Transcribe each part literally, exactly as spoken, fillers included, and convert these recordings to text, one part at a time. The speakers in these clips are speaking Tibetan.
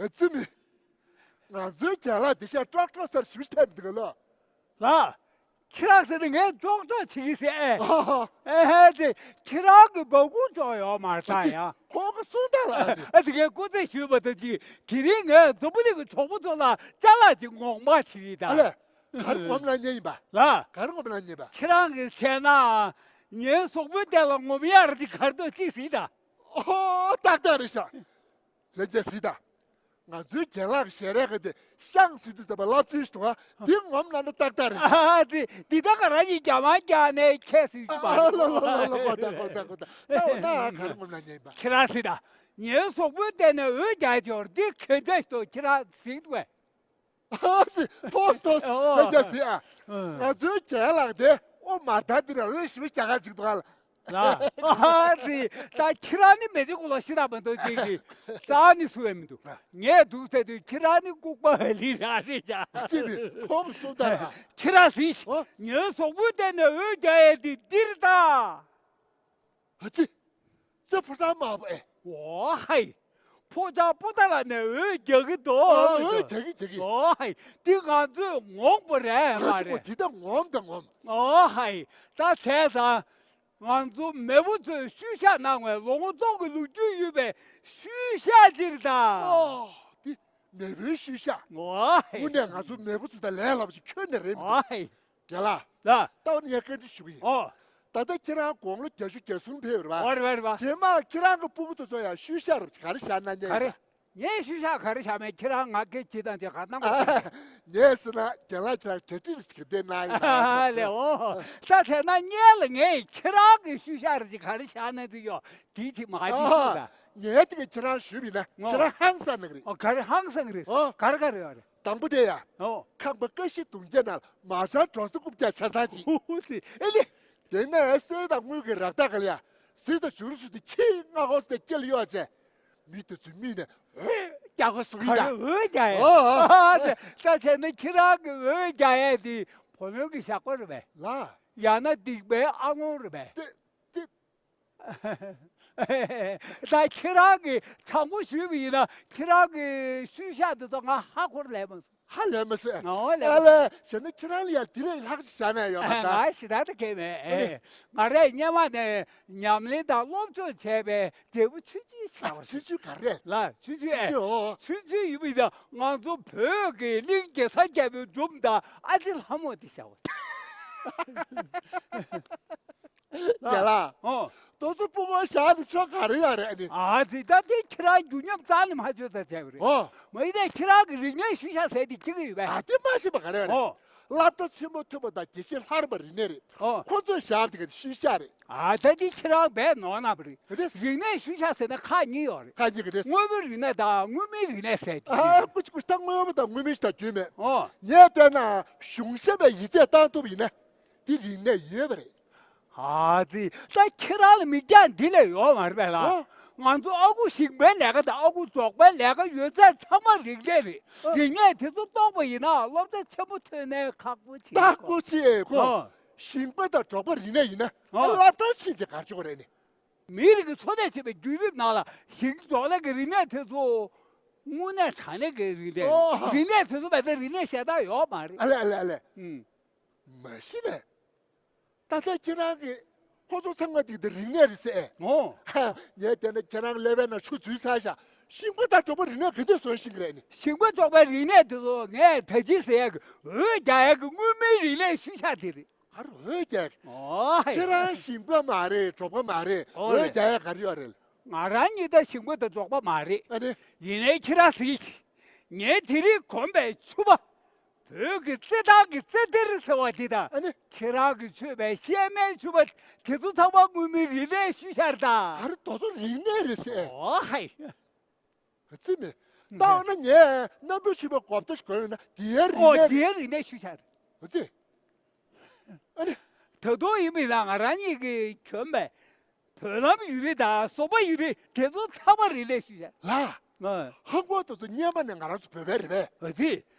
ཙི་མི། ང་ཚོའི་རྒན་ལགས་འདི་ཤ་ཀྲོག་ཀྲོག་སར་ཞིབ་ཐེབས་འདུག་ལོ། ལགས། ཁྱེད་རང་ཟེར་ནས་ངས་ཀྲོག་ཀྲོག་བྱེད་ཀྱི་ཟེར་ཨེ། ཨ་ཧ། ཨེ་ཧེ་ཙི། ཁྱེད་རང་གི་འབའ་ཁུག་ཀྲོག་ཡོད་མ་རེད་ད་ཡ། ཁོང་གི་གསུང་སྟངས་ལ་ཨ་ནི། ཨ་ཙི་ངས་སྐུ་རྩེད་ཞུས་པ་དང་ཅིག་དེ་རིང་ངས་འཛམ་བུ་གླིང་གི་གྲོགས་པོ་ཚོ་ལ་ཅ་ལག་ཅིག་ངོམ་པ་བྱེད་ཀྱི་ད། ཨ་ལས། ག་རེ་ངོམ་ལབ་མཁན་ཡིན་པ། ལགས། ག་རེ་ངོམ་ལབ་མཁན་ཡིན་པ། ཁྱེད་རང་གིས་བྱས་ན། ངའི་གཟུགས་པོའི་སྟེང་ལ་ངོམ་ཡག་ཅིག་ག་རེ་འདུག་ཅིག་གཟིགས་དང་། ཨོ་ཏག་ཏག་རེད་ཤག་ལྷན་རྒྱས་གཟིགས་དང་། ང་ཚོའི་རྒན་ལགས་ཀྱི་ཞལ་རས་ཀྱི་དེ་ཤང་ཟེར་དུས་ཙམ་པ་ལབ་ཚུལ་ཞིག་འདུག་ཨ། འདི་ངོམ་ལབ་ན་ཏག་ཏག་རེད་ཤག་ཨ་ཙི། འདི་ད་ག་རང་གིས་རྒྱ་མ་རྒྱག་ནས་ཁྱད་གསོད་ཀྱི་མ་ཨ་རེད། ལོ་ལོ་ལོ་ལོ་ལོ། གོ་ད་གོ་ད་གོ་ད། ད་འོ་ན་ག་རེ་ངོམ་ལབ་མཁན་ཡིན་པ། ཁྱེད་རང་གཟིགས་དང་། ངའི་གཟུགས་པོའི་སྟེང་ནས་འོད་རྒྱག་ཡག་ཅིག་ཡོད་རེད། འདི་ག་འདྲ་ཞིག་འདུག་ཁྱེད་རང་གཟིགས་འདུག་གས། ཨ་ཙི། ཐོས་ཐོས། ཨོ། ད་རྒྱ་སི་ཨ། ཨ། ང་ཚོའི་རྒན་ལགས་དེ་ཨོ་མ་ད་འདི་ར་འོད་ཞིབ་རྒྱག་ག་ཅིག་འདུག་ཨ། ལགས། ཨ་ཙི། ད་ཁྱེད་རང་ནི་མི་ཚེ་གང་ལ་ཤི་རག་མི་འདུག་ཅིག་གིས་རྩ་ནི་སུ་ཡང་མི་འདུག་ངས་འདུག་ཟེར་དུས་ཁྱེད་རང་ནི་ལྐུགས་པ་ལི་ར་རེད་ཅག་ཙི་བི་ཁོང་གསུང་ད་ཨ། ཁྱེད་རང་གཟིགས། ཨོ། ངའི་གཟུགས་པོའི་སྟེང་ནས་འོད་རྒྱག་ཡག་དེ་འདིར་ད། ཨ་ཙི། ཙི་ཕོ་བྲང་དམར་པོ་ཨེ། ཨོ་ཧའི། ཕོ་བྲང་པོ་ཏཱ་ལ་ནས་འོད་རྒྱག་གི་འདུག་ཨ་འོད་རྒྱག་གི་རྒྱག་གི་ཨོ་ཧའི། འདི་ང་ཚོས་ངོམ་དགོས་རེད་མ་ཨ་ཙི་རེད། འདི་ད་ངོམ་ད་ངོམ། ཨོ་ཧའི། ད་བྱས་ཙང་། ང་ཚོ་མེས་པོ་ཚོས་ཤུལ་བཞག་གནང་བའི་ལོ་ངོ་སྟོང་གི་ལོ་རྒྱུས་ཡོད་པའི་ཤུལ་བཞག་ཅིག་རེད་ད། ཨོ། འདི་མེས་པོའི་ཤུལ་བཞག་ཨོ་ཧའི། དངོས་གནས་ང་ཚོ་མེས་པོ་ཚོ་དང་ལས་སླ་པོ་ཞིག་ཁྱོན་ནས་རེད་མི་འདུག་ཨོ་ཧའི། རྒན་ལགས། ལགས། ད་འོ་ན་ངས་བཀའ་འདྲི་ཞུ་གི་ཡིན། ཨོ། ད་ལྟ་ཁྱེད་རང་དགུང་ལོ་བརྒྱད་ཅུ་གྱ་གསུམ་ཕེབས་རེད་པ། ཨོ་རེད་པ་རེད་པ། རྗེས་མ་ཁྱེད་རང་གི་སྤུ་གུ་དེ་ཚོ་ཡང་ཤུལ་བཞག་རབས་ག་རེ་བཞག་གནང་མཁན་ཡིན་པ། ག་རེ། ངས་ཤུལ་བཞག་ག་རེ་བཞག་མེད། ཁྱེད་རང་ང་སྐད་ཅིག་དང་དེ་ག་གནང་དགོས། ངས་ཟེར་ན་རྒན་ལགས་ཁྱེད་རང་གྲ་སྒྲིག་རེ་གི་དེ་གནང་ཡིན་ཨ་ལས། ཨོ། ད་བྱས་ན་སྔོན་ལ་ངས་ཁྱེད་རང་གི་ཤུལ་བཞག་རེ་ཅིག་ག་རེ་བཞག་གནང་དུ་ཡོད། དེའི་ཚིག་མ་ཅིག་ཨ་ཞུ་ད། ངས་དེ་ག་ཁྱེད་རང་ཞུས་པ་ཡིན་ན་ཨོ། ཁྱེད་རང་ཧང་སངས་གནང་གི་རེད། ཨོ་ག་རེ་ཧང་སངས་གི་རེད། ཨོ། ག་རེ་ག་རེ་ཡོད་རེད། དང་པོ་དེ་ཡ། ཨོ། ཁང་པ་ཀ་བཞི་གདུང་བརྒྱད་ནང་མ་ཤར་གྲོང་གསེབ་རྐུབ་བཀྱག་ཆ་ཚང་ཅིག་ཨོ་ཙི་ཨེ་ལེ། དེ་ནས་གསེར་དང་དངུལ་གྱི་རག་ཐག་ག་ལ་ཡ། གཟི་དང་བྱུ་རུ་སུ་དེ་ཁྱི་ང་ཧོ་སི་དེ་སྐྱེལ་གཡོག་བྱས། མི་དེ་ཚོའི་མིག་ནས་འོད་རྒྱག་ག་སོང་ཡིན་ད། ག་རེ་འོད་རྒྱག་ཡས། ཨོ་ཨོ། ཨ་ཙི། ད་བྱས་ན་ཁྱེད་རང་གི་འོད་རྒྱག་ཡས་དེ་བུ་ལོན་གྱི་ཞགས་པ་རེད་པས། ལགས། ཡང་ན་སྡིག་པའི་ཨ་ལོང་རེད་པས། ཏེ་ཏེ། ད་ཁྱེད་རང་གིས་དྲང་པོ་ཞུས་པ་ཡིན་ན་ཁྱེད་རང་གི་ཤུལ་བཞག་དེ་ཚོ་ང་ཧ་གོ་ར་ལས་མ་སོང་། ཧ་ལས་མ་སོང་། ཨོ་ལས་མ་ཨ་ལས། བྱས་ན་ཁྱེད་རང་ལ་ཡང་དེ་ལས་ལྷག་ཅིག་བྱ་ན་ཡོད་མ་ད། ང་ཞེ་དྲག་ད་གས་མེད། ཨ་ནི། ང་རས་སྔོན་མ་ནས་ཉམས་ལེན་དང་སློབ་སྦྱོང་བྱས་པའི་འབྲས་བུ་ཆུང་ཆུང་ཨ་བྱ་བ། ཆུང་ཆུང་ག་རེ། ལགས་ཆུང་ཆུང་ཨེ། ཆུང་ཆུང་ཨོ། ཆུང་ཆུང་ཡིན་པ་ཡིན་ན་ང་ཚོ་བོད་ཀྱི་གླིང་གེ་སར་རྒྱལ་པོའི་སྒྲུང་དང་ཨ་ཙི་ལྷ་མོ་དེ་བྱ་བ། རྒན་ལགས། ཨོ། དོ་ཚོ་སྤུ་གུ་བཞག་ནས་ཆོ་ག་རེ་ཡོད་རེད་ཨ་ནི། ཨ་ཙི་ད་དེ་ཁྱེད་རང་རྒྱུ་ཉམས་རྩ་ནས་མ་བཅོས་ད་བྱས་པ་རེད། ཨོ། མ་ཡིན་ན་ཁྱེད་རང་གི་རིག་གནས་ཤུལ་བཞག་ཟེར་དེ་ཁྱེད་ཀྱི་ཡོད་པས། ཨ་དེ་མ་ཤེས་པ་ག་རེ་ཡོད་རེད། ཨོ། སློབ་གྲྭ་ཆེན་མོ་ཐོན་པ་དང་དགེ་བཤེས་ལྷ་རམས་པ་རིག་གནས་རེད། ཨོ། ཁོ་ཚོས་བཞག་པ་དེ་ག་དེ་ཤུལ་བཞག་རེད། ཨ་ད་དེ་ཁྱེད་རང་བས་ནོར་གནང་བ་རེད། ག་དེ། རིག་གནས་ཤུལ་བཞག་ཟེར་ན་ཁག་གཉིས་ཡོད་རེད། ཁག་གཉིས་ག་དེ། དངོས་པོའི་རིག་གནས་དང་དངོས་མིན་རིག་གནས་ཟེར་དེ། ཨ་ཀུ་ཅི་ཀུ་ཅི་ད་དངོས་པོ་དང་དངོས་མིན་ཞིག་ད་རྒྱུས་མེད། ཨོ། ངས་བལྟས་ན་གཞུང་ཞབས་པས་ཡིད་ཆེས་བཏང་ཐུབ་པ་ཡིན་ན། འདི་རིག་གནས་ཡོད་པ་རེད། ཨ་ཙི། ད་ཁྱེད་རང་ལ་མིག་རྒྱང་འདི་ལས་ཡོད་མ་རེད་པས་ལགས། ཨོ། ང་ཚོ་ཨ་ཁུ་ཞིང་པའི་ལས་ཀ་དང་ཨ་ཁུ་འབྲོག་པའི་ལས་ཀ་ཡོད་ཚད་ཚང་མ་རིག་གནས་རེད། ཨོ། རིག་གནས་དེ་ཚོ་རྟོགས་པ་ཡིན་ན་སློབ་གྲྭ་ཆེན་པོ་ཐོན་ནའི་ཁག་པོ་ཆེ། ད་ཀུ་ཅི་ཨེ་ཁོ། ཨོ། ཞིང་པ་དང་འབྲོག་པ་རིག་གནས་ཡིན་ན། ཨོ། སློབ་གྲྭ་ཕྱིན་ཅིག་ག་རེ་བྱེད་དགོས་རེད་ནི། མིའི་རིགས་ཀྱི་འཚོ་གནས་བྱེད་པའི་བརྒྱུད་རིམ་ནང་ལ་ཞིང་འབྲོག་ལས་ཀྱི་རིག་གནས་དེ་ཚོ་དངོས་གནས་དྲང་གནས་ཀྱི་རིག་གནས་རེད། ཨོ། རིག་གནས་དེ་ཚོ་མེད་ན་རིག་གནས་གཞན་དག་ཡོད་མ་རེད། ཨ་ལས་ཨ་ལས་ཨ་ལས། ཨུམ། མ་གཞི་ནས། ད་ལྟ་ཁྱེད་རང་གིས་ཁོ་ཚོ་ཚང་མ་འདི་འདི་རིག་གནས་རེད་ཟེར། ཨོ། ཧ། ངས་བལྟས་ན་ཁྱེད་རང་ཀླད་པའི་ནང་ཆུ་འཛུལ་ཚར་ཤག་ཞིང་པ་དང་འབྲོག་པ་རིག་གནས་ག་འདྲས་བཟོ་ཤེས་ཀྱི་རེད་ནི། ཞིང་པ་འབྲོག་པའི་རིག་གནས་དེ་ཚོ་ངས་ད་ཅི་ཟེར་ཡག་གི་འོད་རྒྱག་ཡག་གི་དངོས་མིན་རིག་གནས་ཤུལ་བཞག་དེ་རེད། ག་རེ་འོད་རྒྱག་ཨོ་ཧེ། ཁྱེད་རང་ཞིང་པ་མ་རེད། འབྲོག་པ་མ་རེད། ཨོ་ལེ། འོད་རྒྱག་ཡ་ག་རེ་ཡོད་རེད། ང་རང་གཉིས་ད་ཞིང་པ་དང་འབྲོག་པ་མ་རེད། ཨ་ནི། ཡིན་ནའི་ཁྱེད་རང་གཟིགས། ངས་དེ་རིང་གོན་པའི་ཕྱུ་པ། བོད་ཀྱི་རྩེད་ཐང་གི་རྩེད་ཐེར་ཟེར་བ་འདི་དང་། ཨ་ནི། ཁྱེད་རང་གིས་མཆོད་པའི་གཤེད་མའི་ཕྱུ་པ་དེ་ཚོ་ཚང་མ་དངོས་མིན་རིག་གནས་ཤུལ་བཞག་རེད་ད། ག་རེ་དེ་ཚོ་རིག་གནས་རེད་ཟེར། ཨོ་ཧེ། ཙི་མི། ད་འོ་ན་ངས་རྣམ་པར་ཕྱུ་པའི་གོ་བརྡ་ཞིག་གོན་ཡོང་ན་དེའི་རིག་ཨོ་གནས་དེའི་རིག་གནས་ཤུལ་བཞག་རེད། ཨོ་ཙི། ཨ་ནི། ད་དུང་ཡིན་པ་ཡིན་ན་ང་རང་གཉིས་ཀྱིས་གྱོན་པའི་བོད་ལྷམ་ཡུ་རིང་དང་ཟོག་པ་ཡུ་རིང་དེ་ཚོ་ཚང་མ་རིག་གནས་ཤུལ་བཞག་ལགས། ཨ། ཧང་གོ་དེ་ཚོ་སྔོན་མ་ནས་ང་རང་ཚོ་བོད་པའི་རེད་པས། ཨོ་ཙི།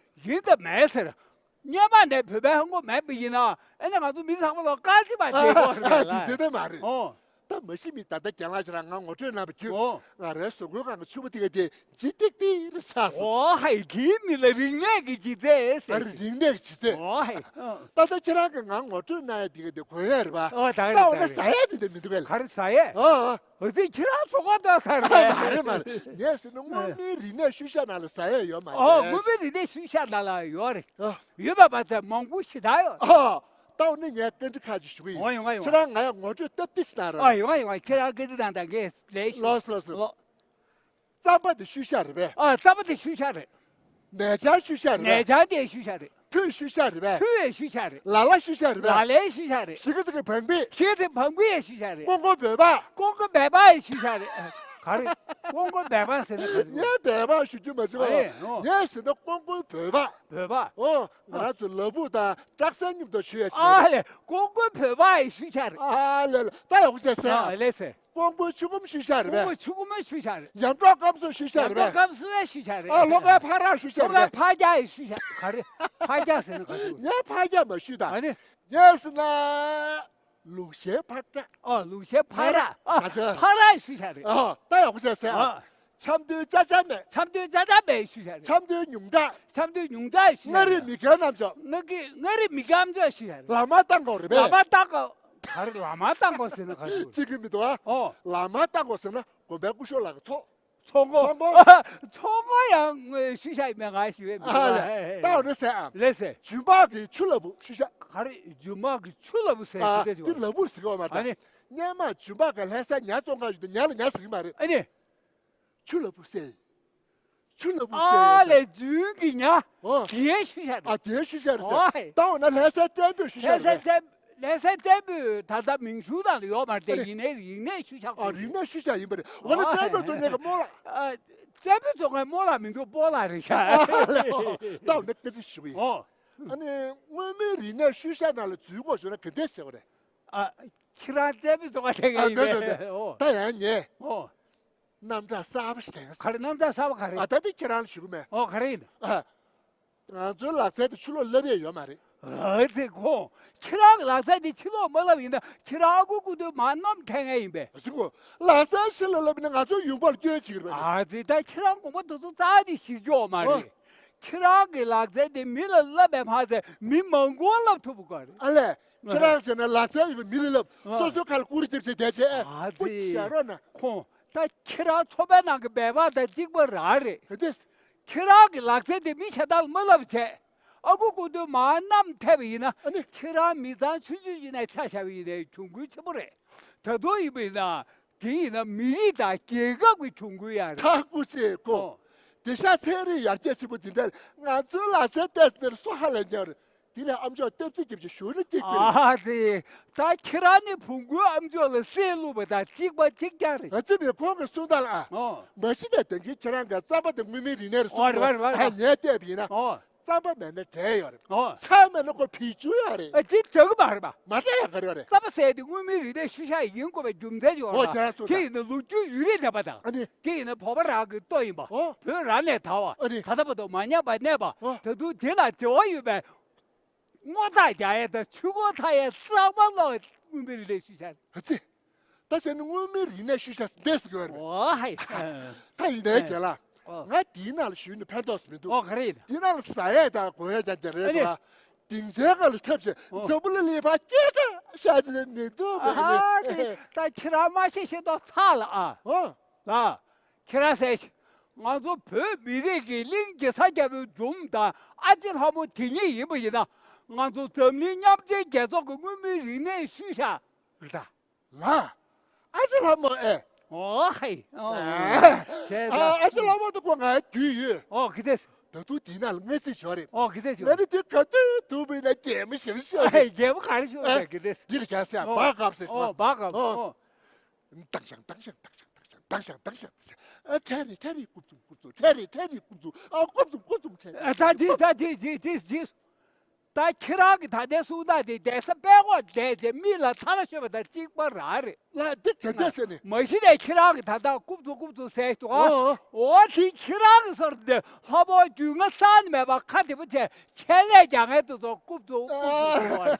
ཡིན་དང་མེད་ཟེར། སྔོན་མ་ནས་བོད་པའི་ཧང་གོ་མེད་པ་ཡིན་ན་ཨ་ནི་ང་ཚོ་མི་ཚང་མ་ལ་དཀར་ཆེམས་མ་བྱེད་དགོས་རེད་ལ། དེ་དེ་མ་རེད། ཨོ། ད་མ་གཞི་མི་ད་ལྟ་རྒན་ལགས་ཁྱེད་རང་ང་ངོ་སྤྲོད་གནང་བ་བརྒྱུད། ཨོ། ང་རའི་གཟུགས་པོའི་སྒང་གི་ཕྱུ་པ་དེ་ག་དེ་ལྗིད་ཏིག་ཏིག་རེ་ཆགས་སོང་། ཨོ་ཧའི། དེའི་མིང་ལ་རིག་གནས་ཀྱི་ལྗིད་ཚད་ཟེར། ཨ་རེ། རིག་གནས་ཀྱི་ལྗིད་ཚད། ཨོ་ཧའི། ཨོ། ད་ལྟ་ཁྱེད་རང་གིས་ང་ངོ་སྤྲོད་གནང་ཡ་དེ་ག་དེ་གོ་ཡ་རེད་པ། ཨོ་ད་ག་རེད། ད་འོ་ན་ཟ་ཡ་དེ་འདྲ་མི་འདུག་གས། ག་རེ་ཟ་ཡས། ཨོ་ཨོ། འོ་ཙི་ཁྱེད་རང་ཚོ་ག་ད་ཚར་རེད། མ་རེད་མ་རེད། ངས་ཟེར་ན་སྔོན་མའི་རིག་གནས་ཤུལ་བཞག་ནང་ལ་ཟ་ཡས་ཡོད་མ་རེད། ཨོ། སྔོན་མའི་རིག་གནས་ཤུལ་བཞག་ནང་ལ་ཡོད་རེད། ཨོ། ཡོད་པ་མ་ཚད་མང་པོ་ཞེ་དྲག་ཡོད། ཨོ། ད་འོ་ན་ངས་བཀའ་འདྲི་ཁ་ཅིག་ཞུ་གི་ཡིན། ཨོ་ཡོང་ང་ཡོང་ང་། ཁྱེད་རང་ང་ཡ་ངོ་སྤྲོད་སྟབས་བདེ་ཞིག་གནང་རོགས། ཨོ་ཡོང་ང་ཡོང་ང་། ཁྱེད་རང་བཀའ་འདྲི་གནང་དང་ངས་ལན་ཞུ། ལགས་སོ་ལགས་སོ། ཨོ། རྩམ་པ་དེ་ཤུལ་བཞག་རེད་པས། ཨ། རྩམ་པ་དེ་ཤུལ་བཞག་རེད། ནས་ཆང་ཤུལ་བཞག་རེད་པས། ནས་ཆང་དེ་ཤུལ་བཞག་རེད། ཐུད་ཤུལ་བཞག་རེད་པས། ཐུད་ཡང་ཤུལ་བཞག་རེད། ལ་ལ་ཤུལ་བཞག་རེད་པས། ལ་ལའི་ཤུལ་བཞག་རེད། གཞིས་ཀ་རྩེ་གི་བང་པི། གཞིས་ཀ་རྩེ་བང་པི་ཡང་ཤུལ་བཞག་རེད། ཀོང་ཀོ་བོད་པ། ཀོང་ཀོ་བོད་པ་ཡང་ཤུལ་བཞག་རེད། ཨ། ག་རེ། ཀོང་ཀོ་བོད་པ་ཟེར་ན་ག་རེ། ངས་བོད་པ་ཞུ་རྒྱུ་མ་བྱུང་བ། ཨ་ཡེ། ཨོ། ངས་ཟེར་ན་ཀོང་ཀོའི་བོད་པ། བོད་པ། ཨོ། ང་རང་ཚོ་ལ་ཕུག་དང་སྐྲག་སེང་མཉམ་དུ་ཞུ་ཡ་ཞིག་ཨ་རེད། ལེ། ཀོང་ཀོའི་བོད་པ་ཡང་ཤུལ་བཞག་རེད། ཨ་ལེ་ལེ། ད་ཡག་པོ་བྱས་ཟེར་ཨ། ཨ་ལེ་ཟེར། ཀོང་པོའི་ཆུ་ཁོམ་ཤུལ་བཞག་རེད་པས། ཀོང་པོའི་ཆུ་ཁོམ་ཤུལ་བཞག་རེད། ཡར་འབྲོག་སྐམ་སོགས་ཤུལ་བཞག་རེད་པས། ཡར་འབྲོག་སྐམ་སོགས་ཤུལ་བཞག་རེད། ཨ། ལྷོ་ཁའི་ཕ་རག་ཤུལ་བཞག་རེད་པས། ལྷོ་ཁའི་ཕ་རྒྱ་ཡང་ཤུལ་བཞག་ག་རེ། ཕ་རྒྱ་ཟེར་ན་ག་ཚོད། ངས་ཕ་རྒྱ་མ་ཤུལ་དང་། ཨ་ནི། ངས་ཟེར་ན། ལུག་ཤའི་ཕ་རག་ཨ། ལུག་ཤའི་ཕ་རག་ཨ། ཕ་རག་ཕ་རག་ཤུལ་བཞག་རེད། ཨ། ད་ཡག་པོ་བྱས་ཟེར་ཨ། ཨ། ཆབ་མདོའི་ཅ་ཅ་སྨད། ཆབ་མདོའི་ཅ་ཅ་སྨད་ཤུལ་བཞག་རེད། ཆབ་མདོའི་ཉུང་མཐའ། ཆབ་མདོའི་ཉུང་མཐའ་ཤུལ་བཞག་རེད། མངའ་རིས་མི་རྒན་རྣམ་ཚོ། མངའ་རིས་མི་རྒན་རྣམ་ཚོ་ཤུལ་བཞག་རེད། ལ་མ་བཏང་གོ་རེད་པས། ལ་མ་བཏང་གོ་ག་རེ། ལ་མ་བཏང་གོ་ཟེར་ན་ག་རེ། ཅི་གི་མི་འདུག་ཨ། ཨོ། ལ་མ་བཏང་གོ་ཟེར་ན་དགོན་པའི་སྐུ་ཞབས་ལགས་ཀྱི་ཚོགས། ཚོགས་མགོ། ཚོགས་མགོ། ཚོགས་མགོ་ཡང་ངོས་ཤུལ་བཞག་ཡིན་པས་ང་ཞུ་བས་མི་འདུག་ཨ་ལེ། ད་འོ་ན་ཟེར་ཨ། ལེ་ཟེར། འཇུ་མག་གི་ཆུ་ལ་བུ་ཤུལ་བཞག་ག་རེ། འཇུ་མག་གི་ཆུ་ལ་བུ་ཟེར་ཨ། གི་དེ་དེ་ལ་བུ་ཟེར་གི་ཡོད་མ་རེད། ཨ་ནི། སྔོན་མ་འཇུ་མག་གི་ལྷ་ས་ཉ་བཙོང་ག་ཞིག་ཏུ་ཉ་ལ་ཉ་ཟེར་གི་མ་རེད། ཨ་ནི། ཆུ་ལ་བུ་ཟེར། ཆུ་ལ་བུ་ཟེར། ཨ་ལེ། རྫུན་གྱི་ཉ། ཨོ། དེའི་ཤུལ་བཞག་རེད། ཨ། དེའི་ཤུལ་བཞག་རེད་ཟེར། ཨོ་ཧེ། ད་འོ་ན་ལྷ་སའི་བཙན་པོའི་ཤུལ་བཞག་རེད། ལྷ་སའི་བཙན། ལྷ་སའི་བཙན་པོའི་ད་ལྟ་མིང་གཞུང་ནང་ལ་ཡོད་མ་རེད་དེ། ཨ་ནི། ཡིན་ནའི་རིག་གནས་ཤུལ་བཞག་ཨ། རིག་གནས་ཤུལ་བཞག་ཡིན་པ་རེད། འོ་ན་ཨོ་བཙན་པོའི་ཧེ། བཙོང་མཁན་གྱི་རྨོ་ལགས། ཨ། བཙན་པོའི་བཙོང་མཁན་རྨོ་ལགས་མི་འདུག་སྤོ་ལགས་རེད་ཤག་ཨ་ལེ། ཨོ། ད་འོ་ན་བཀའ་འདྲི་ཞུ་གི་ཡིན། ཨོ། ཨ་ནི་སྔོན་མའི་རིག་གནས་ཤུལ་བཞག་ནང་ལ་འཛུལ་དགོས་བྱུང་ན་ག་འདྲས་བྱེད་དགོས་རེད། ཨ། ཁྱེད་རང་བཙན་པོའི་བཙོང་མཁན་དེ་ག་ཨ། ཡིན་འདོད་འདོད་པས། འདོད། ཨོ། ད་ཡང་ཉེ། ཨོ། རྣམ་གྲངས་གསར་པ་ཞིག་དྲན་སོང་། ག་རེ། རྣམ་གྲངས་གསར་པ་ག་རེ། ཨ། ད་དེ་ཁྱེད་རང་ལ་ཞུ་གི་མེད། ཨོ། ག་རེ་ཡིན། ཨ། ང་ཚོའི་ལག་རྩལ་དེ་ཕྱི་ལོགས་བསླབ་ཡས་ཡོད་མ་རེད། ཨ་ཙི་ཁོ། ཁྱེད་རང་གི་ལག་རྩལ་དེ་ཕྱི་ལོགས་མ་བསླབ་ཡིན་ན་ཁྱེད་རང་ཨ་ཁུ་ཁུ་ཏོའི་མར་མནའམ་འཐེན་ཡས་ཡིན་པས། ཨ་ཙི་ཁོ། ལག་རྩལ་ཕྱི་ལ་བསླབ་ན་ང་ཚོའི་ཡོང་འབབ་ལ་སྐྱོན་བྱེད་ཀྱི་རེད་པས། ཨ་ཙི། ད་ཁྱེད་རང་དགོངས་པ་དེ་ཚོ་རྩ་ནས་བཞེས་རྒྱུ་ཡོད་མ་རེད། ཨོ། ཁྱེད་རང་གི་ལག་རྩལ་དེ་མི་ལ་བསླབ་པས་མ་ཟད་མི་མང་པོར་བསླབ་ཐུབ་དགོས་རེད། ཨ་ལས། ཁྱེད་རང་བྱས་ན་ལག་རྩལ་ཡོད་པའི་མི་ལ་བསླབ། ཨ། སོ་སོའི་ཁ་ལ་ཀུ་རེ་རྒྱབ་བྱས་བསྡད་བྱས། ཨ་ཙི། ཁོ་བྱས་རོགས་གནང་། ཁོང་། ད་ཁྱེད་རང་ཚོ་པའི་ནང་གི་སྦལ་པ་དང་གཅིག་པ་རང་རེད། ག་འདྲས། ཁྱེད་རང་གི་ལག་རྩལ་དེ་མི་གཞན་དག་ལ་མ་བསླབ་བྱས། ཨ་ཁུ་ཁུ་ཏོའི་མར་མནའམ་འཐེན་པ་ཡིན་ན། ཨ་ནི། ཁྱེད་རང་མི་ཚང་ཆུང་ཆུང་ཅིག་ནས་ཆ་བཞག་པ་ཡིན་ནའི་གྱོང་གུན་ཆེན་པོ་རེད། ད་དུང་ཡིན་པ་ཡིན་ན། དེ་ཡིན་ན་མི་རིགས་དང་རྒྱལ་ཁབ་ཀྱི་གྱོང་གུན་ཡང་རེད། ཐག་པོ་ཆེ་ཁོ། ཨོ། དེང་སང་ཚན་རིག་ཡར་རྒྱས་ཆེན་པོ་འདི་འདྲ་ང་ཚོའི་ལག་རྩལ་ལྟས་ཟེར་སུ་ཧ་ལས་ཉག་རེད། དེ་ལས་ཨ་མཆོག་སྟབས་ཚིག་རྒྱབ་ཀྱི་ཞོར་ནས་སྐྱེས་ཀྱི་རེད། ཨ་ཙི། ད་ཁྱེད་རང་ནི་བོང་གུའི་ཨ་མཆོག་ལ་གསེར་བླུགས་པ་དང་གཅིག་པ་གཅིག་རྐྱང་རེད། ང་ཚོ་མི་ཁོང་གི་གསུང་སྟངས་ལ་ཨ། ཨོ། མ་གཞི་ནས་ད་གིན་ཁྱེད་རང་གི་རྩམ་པ་དེ་སྔོན་མའི་རིག་གནས་རེད་གསུང་གི་རེད། ཨ་ངས་བལྟས་པ་ཡིན་ན། ཨོ། རྩམ་པ་མེད་ན་འབྲས་ཡོད་རེད། ཨོ། ཆང་མེད་ན་ཁོ་བེད་སྤྱོད་ཡོད་རེད། ཨ་ཅི་བྱ་གི་མ་རེད་པ། མ་འདྲ་ཡ་ག་རེ་ཡོད་རེད། རྩམ་པ་ཟེར་དེ་སྔོན་མའི་རིག་གནས་ཤུལ་བཞག་ཡིན་དགོས་པའི་རྒྱུ་མཚན་ཡོད་རེད། ཨོ་ཁྱེད་རང་གསུང་དང་། དེ་ཡིན་ན་ལོ་རྒྱུས་ཡུན་རིང་ལྡན་པ་དང་། ཨ་ནི། དེ་ཡིན་ན་བོད་པ་རང་གི་ལྟོ་ཡིན་པ། ཨོ། བོད་རང་ནས་དར་བ། ཨ་ནི། ད་ལྟ་བར་དུ་མ་ཉམས་པ་གནས་པ། ཨོ། ད་དུང་དེ་ལ་འབྲེལ་བ་ཡོད་པའི། སྔོ་ཐག་རྒྱག་ཡས་དང་ཆུ་འགོ་འཐག་ཡས་གཙང་མ་ལོག་སྔོན་མའི་རིག་གནས་ཤུལ་བཞག་ཨ་ཙི། ད་བྱས་ན་སྔོན་མའི་རིག་གནས་ཤུལ་བཞག་འདས་ཟེར་གྱི་ཡོད་རེད། ཨོ་ཧའི། ད་ཡིན་ནའི་རྒན་ལགས། ཨོ། ང་འདིའི་ནང་ལ་ཞུས་ནས་ཕན་ཐོགས་སུ་མི་འདུག་ཨོ་ག་རེ་ཡིན། འདིའི་ནང་ལ་ཟ་ཡས་དང་གོན་ཡས་ཀྱང་རྒྱ་རེད་དོ། ཨ་ནི། སྡིངས་ཆའི་སྒང་ལ་འཐབ་བྱས་ཨོ། འཛམ་བུ་གླིང་ལ་ཕར་སྐད་གྲགས་ཤར་དེ་མི་འདུག་ཨ་ཧ་ཙི། ད་ཁྱེད་རང་མ་ཤེས་ཤེས་མདོག་ཚ་ལ་ཨ། ཨོ། ལ། ཁྱེད་རང་གསན་ཤིག་ང་ཚོ་བོད་མི་རིགས་ཀྱི་གླིང་གེ་སར་རྒྱལ་པོའི་སྒྲུང་དང་ཨ་ཅེ་ལྷ་མོ་དེ་གཉིས་ཡིན་པ་ཡིན་ན། ང་ཚོ་འཛམ་གླིང་མཉམ་འབྲེལ་རྒྱལ་ཚོགས་ཀྱི་སྔོན་མའི་རིག་གནས་ཤུལ་བཞག་རེད་ད། ལ། ཨ་ཅེ་ལྷ་མོ་ཨེ། ཨོ་ཧའི། ཨོ། ཨ་ཨ་ཅེ་ལྷ་མོ་དེ་ཁོ་ང་རྒྱུས་ཡོད། ཨོ་གི་དེས། ད་དུང་དེའི་ནང་ལ་ང་སྲིད་ཆོག་རེད། ཨོ་གི་དེས་ཡོད། ང་ནི་དེ་ག་དུས་དུས་པའི་ན་རྒྱལ་མོ་ཞིག་ཤོག་རེད། རྒྱལ་མོ་ག་རེ་ཤོག་རེད་གི་དེས། འདི་ལ་རྒྱལ་སྲས་ཨོ་བག་སྐབས་ཟེར། ཨོ་བག་སྐབས། ཨོ། ཨོ། དང་ཤང་དང་ཤང་དང་ཤང་དང་ཤང་དང་ཤང་དང་ཤང་། ཨ་ཁྲ་རེ་ཁྲ་རེ་ཀུབ་ཙུམ་ཀུབ་ཙུམ་ཁྲ་རེ་ཁྲ་རེ་ཀུབ་ཙུམ། ཨ་ཀུབ་ཙུམ་ཀུབ་ཙུམ་ཁྲ་རེ། ཨ་ད་ཅི་ད་ཅི་ཅི་ཅི་ཅི། ད་ཁྱེད་རང་གི་ད་ལྟའི་གསུང་སྟངས་དེ་བསྡད་ས་པད་ཀོག་བསྡད་རྗེས་མི་ལ་ཐ་ལ་ཤོད་པ་དང་གཅིག་པ་རང་རེད། ལ་འདི་ག་འདྲ་ཟེར་ནས། མ་གཞི་ནས་ཁྱེད་རང་གི་ད་ལྟ་རྐུབ་ཚུགས་རྐུབ་ཚུགས་ཟེར་འདུག་ཨ། ཨོ། ཨོ་དེ་ཁྱེད་རང་གི་སོར་དེ་ལྷ་མོ་རྒྱུས་མངའ་གསང་ནས་མེད་པ་ཁ་བདེ་པོ་བྱས་ཆད་ལས་རྒྱག་མཁན་དེ་ཚོ་རྐུབ་ཚུགས་རྐུབ་ཚུགས་ཟེར་བ་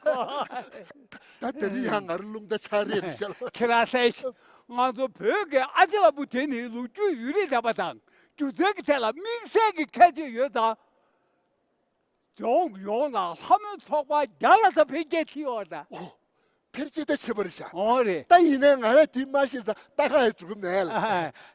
རེད། ད་དེ་རིང་ཡང་ང་རང་རླུང་རྟ་ཆག་རེད་རེད་ཤག་ཁྱེད་རང་གསན་ཤིག་ང་ཚོ་བོད་ཀྱི་ཨ་ཅེ་ལྷ་མོ་དེ་ནི་ལོ་རྒྱུས་ཡུན་རིང་ལྡན་པ་དང་སྒྱུ་རྩལ་གྱི་ཐད་ལ་དམིགས་བསལ་གྱི་ཁྱད་ཆོས་ཡོད་ཙང་། ལྗོངས་ཡོངས་ལ་ལྷ་མོའི་ཚོགས་པ་བརྒྱ་ལྷག་ཙམ་འཕེལ་རྒྱས་ཕྱིན་ཡོད་ད། ཨོ། འཕེལ་རྒྱས་ད་ཆེ་བ་རེད་ཤག་འོ་རེད། ད་ཡིན་ནའི་ང་རང་དེ་མ་ཤེས་ཙང་ལྟ་ག་ཡང་འགྲོ་གི་མེད་ལ།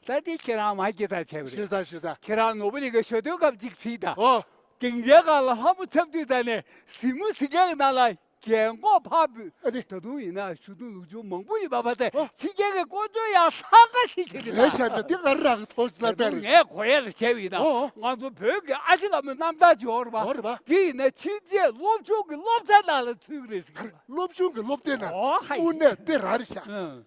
ད་དེ་ཁྱེད་རང་མ་སྐྱེ་ད་བྱས་པ་རེད། ཤེས་ས་ཤེས་ས། ཁྱེད་རང་ནོར་བུ་གླིང་གི་ཞོ་སྟོན་སྐབས་གཅིག་གཟིགས་དང་། ཨོ། སྡིངས་ཆའི་སྒང་ལ་ལྷ་མོ་འཁྲབ་དུས་ད་ནས་གཟིགས་མོ་གཟིགས་མཁན་གྱི་ནང་ལ། རྒན་གོག་ཕར་བུད། ཨ་ནི། ད་དུང་ཡིན་ན་ཞུ་དུ་ལུག་ཆུང་མང་པོ་ཡོད་པ་མ་ཚད་ཨོ། ཕྱི་རྒྱལ་གྱི་སྐུ་མགྲོན་ཡང་འཚང་ཁ་ཤིག་བྱེད་ཀྱི་རེད་ཤག་ད་འདི་ང་རང་གི་ཐོག་ཅི་ལ་ད་ལྟ་རེད། ངས་གོ་ཡ་ལ་བྱས་པ་ཡིན་ན་ཨོ། ང་ཚོ་བོད་ཀྱི་ཨ་ཅེ་ལྷ་མོའི་རྣམ་ཐར་ཅིག་ཡོད་རེད་པ། ཨོ་རེད་པ། དེ་ཡིན་ན་ཕྱིན་ཆད་སློབ་ཆུང་གི་སློབ་ཚན་ནང་ལ་ཚུད་ཀྱི་རེད་ཟེར་གྱི་རེད། སློབ་ཆུང་གི་སློབ་དེབ་ནང་ཨོ་ཧ་ཡིན། དངོས་གནས་དཔེ་རང་རེད་ཤག་ཨང་།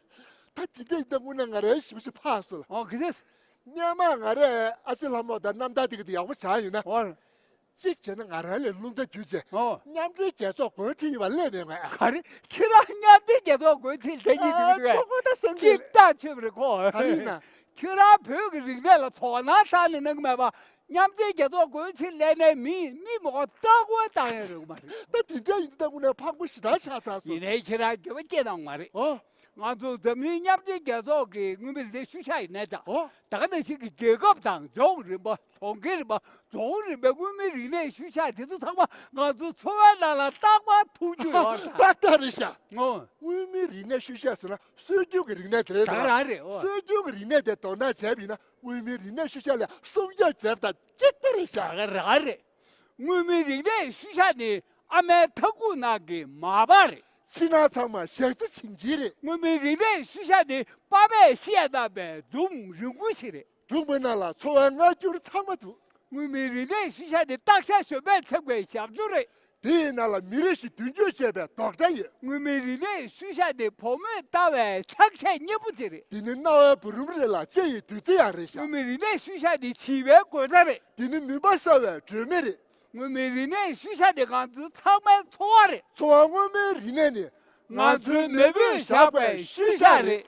ད་དེ་འདྲ་ཡིན་ད་དངོས་གནས་ང་རང་ཞེ་པོ་ཞིག་ཕངས་སོང་ལ། ཨོ་གི་རེད། སྔོན་མ་ང་རས་ཨ་ཅེ་ལྷ་མོ་དང་རྣམ་ཐར་དེ་ག་དེ་ཡག་པོ་ཆགས་ཡིན་ན། ཨོ། གཅིག་བྱས་ན་ང་རང་ལས་རླུང་རྟ་བརྒྱུད་བྱས། ཨོ། མཉམ་འབྲེལ་རྒྱལ་ཚོགས་འགོ་ཁྲིད་ཡིན་པ་སླེབས་མེད་ངས། ག་རེ། ཁྱེད་རང་མཉམ་འབྲེལ་རྒྱལ་ཚོགས་འགོ་ཁྲིད་ལྟ་གི་འདུག་གས། ཨ་ཁོ་ཁོ་ད་སེམས་ཀྱི་སྐྱིད་ཐག་ཆོད་པ་རེད་ཁོ། ག་རེ་ཡིན་ན། ཁྱེད་རང་བོད་ཀྱི་རིག་གནས་ལ་དོ་སྣང་རྩ་ནས་གནང་གི་མེད་པ། མཉམ་འབྲེལ་རྒྱལ་ཚོགས་འགོ་ཁྲིད་སླེབས་ནས་མི་མི་མང་པོ་ལྟ་སྐོར་བཏང་ཡ་རེད་མ་རེད། ད་དེ་འདྲ་ཡིན་དུས་ད་དངོས་གནས་ཕངས་པོ་ཞེ་དྲག་ཆགས་ཚར་སོང་། ཡིན་ནའི་ཁྱེད་རང་འགྱོད་པ་སྐྱེ་གནང་མ་རེད། ཨོ། ང་ཚོ་འཛམ་གླིང་མཉམ་འབྲེལ་རྒྱལ་ཚོགས་ཀྱི་མངོན་མིན་རིག་གནས་ཤུལ་བཞག་ཡིན་ནའི་ཙང་། ཨོ། ད་ག་ནང་བཞིན་གྱི་རྒྱལ་ཁབ་དང་ལྗོངས་རིམ་པ། གྲོང་ཁྱེར་རིམ་པ། རྫོང་རིམ་པའི་མངོན་མིན་རིག་གནས་ཤུལ་བཞག་དེ་ཚོ་ཚང་མ་ང་ཚོ་འཚོ་བའི་ནང་ལ་རྟག་པར་མཐོང་རྒྱུ་ཡོད་ད། ཏག་ཏག་རེད་ཤག་ཨོ། མངོན་མིན་རིག་གནས་ཤུལ་བཞག་ཟེར་ན་སྲོལ་རྒྱུན་གྱི་རིག་གནས་དེ་རེད་ད། ད་ག་རང་རེད་ཨོ། སྲོལ་རྒྱུན་གྱི་རིག་གནས་དེ་དོ་སྣང་བྱས་པ་ཡིན་ན་མངོན་མིན་རིག་གནས་ཤུལ་བཞག་ལས་སྲུང་སྐྱོབ་བྱས་པ་དང་གཅིག་པ་རེད་ཤག་ད་ག་རང་རེད། མངོན་མིན་རིག་གནས་ཤུལ་བཞག་ནི་ཨ་མའི་མཐའ་ཁུག་ནང་གི་མ་པ་རེད། ཕྱི་ནང་ཚང་མ་ཞག་རྩི་བྱིན་ཅན་རེད། མངོན་མིན་རིག་གནས་ཤུལ་བཞག་ནི་པ་ཕས་བཤད་གནང་བའི་སྒྲུང་རིང་པོ་ཞིག་རེད། སྒྲུང་མི་ནང་ལ་འཚོ་བའི་སྔ་འགྱུར་ཚང་མ་འདུག་མངོན་མིན་རིག་གནས་ཤུལ་བཞག་ནི་སྟག་ཤར་གཞོན་པས་མཚན་པའི་ཞབས་ཞུ་རེད། དེའི་ནང་ལ་མི་རིགས་ཤིག་མདུན་སྐྱོད་བྱས་པའི་རྡོག་སྒྲ་ཡོད། མངོན་མིན་རིག་གནས་ཤུལ་བཞག་ནི་བུ་མོས་བཏང་བའི་ཕྱག་ཆས་སྙན་པོ་ཅིག་རེད། འདི་ནི་རྣ་བའི་བུ་རམ་རེ་ལ་ལྕེ་ཡི་བདུད་རྩི་ཡང་རེད་ཤག་མངོན་མིན་རིག་གནས་ཤུལ་བཞག་ནི་བྱིས་པའི་དགོད་སྒྲ་རེད། འདི་ནི་མུན་པ་སེལ་བའི་སྒྲོན་མེ་རེད། མངོན་མིན་རིག་གནས་ཤུལ་བཞག་ནི་ང་ཚོ་ཚང་མའི་འཚོ་བ་རེད། འཚོ་བ་མངོན་མིན་རིག་གནས་ནི་ང་ཚོའི་མེས་པོས་བཞག་པའི་ཤུལ་བཞག་རེད།